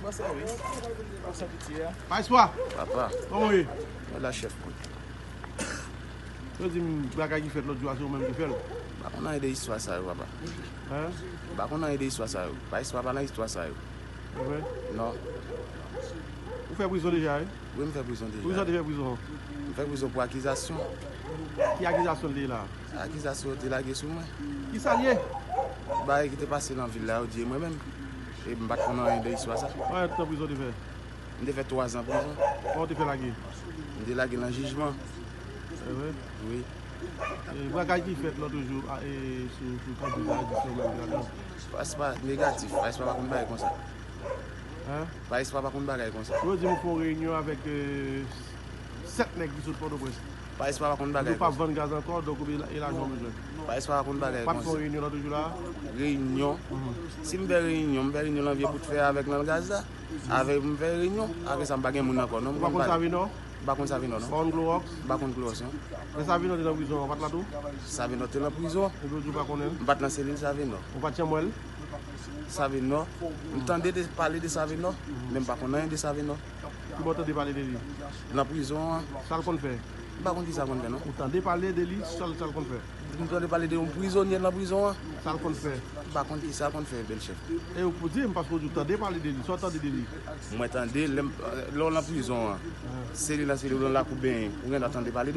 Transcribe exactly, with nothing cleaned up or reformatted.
Bon sèvis. Bon sèvis, piti a. Papa. Kòman w ye? Mwen la, chèf mwen. Yo di m bagay ki fèt lòt jou a, se ou menm ki fè l. M pa konn anyen de istwa sa yo, papa. Hein? M pa konn anyen de istwa sa yo. Pa istwa, pa nan istwa sa yo. Ou vre? Non. Ou fè prizon deja, wi? Wi, m fè prizon deja. Poukisa w te fè prizon? M fè prizon pou akizasyon. Ki akizasyon l te ye la? Akizasyon yo te lage sou mwen. Kisa l ye? Bagay ki te pase nan vil la, yo di e mwen menm. E m pa t konn anyen de istwa sa. Konbyen tan prizon w te fè? M te fè twa zan prizon. Kòman w te fè lage? M te lage nan jijman. Se vre? Wi. E bagay ki fèt lòt jou a, e, sou, sou kanpe la, di se ou menm ki ladan? Pa, se pa negatif, pa, se pa, pa konn bagay konsa. Hein? Pa, se pa, pa konn bagay konsa. Yo di m ou fè yon reyinyon avèk, e, sèt nèg ki sot Pòtoprens. Pa, se pa, pa konn bagay konsa. Yo pa vann gaz ankò, donk e la-, e lajan w bezwen. Pa, se pa, pa konn bagay konsa. Ou pa t fè yon reyinyon lòt jou la? Reyinyon? Mhm. Si m fè reyinyon, m fè reyinyon nan vye bout fè avèk nan gaz la. Avèk m fè reyinyon, apre sa m pa gen moun ankò, non. Ou pa konn Savinò? M pa konn Savinò, non. Ou pa konn Klowòks? M pa konn Klowòks, non. Lè Savinò te nan prizon an, ou pa t la tou? Savinò te nan prizon. Epi ou di ou pa konnen l? M pa t nan selil Savinò. Ou pa t janm wè l? Savinò. M tande de, pale de Savinò, men m pa konn anyen de Savinò. Ki bò w tande pale de li? Nan prizon an. Sa l konn fè? M pa konn ki sa l konn fè, non. Ou tande pale de li, sa l, sa l konn fè? M tande pale de yon prizonye nan prizon an. Sa l konn fè? M pa konn ki sa l konn fè, bèl chèf. E ou pou di m, paske ou di w tande pale de li, sa w tande de li? Mwen tande, lè m, lè w nan prizon an, se li nan, se li w nan lakou benyen, ou gen dwa tande pale de yon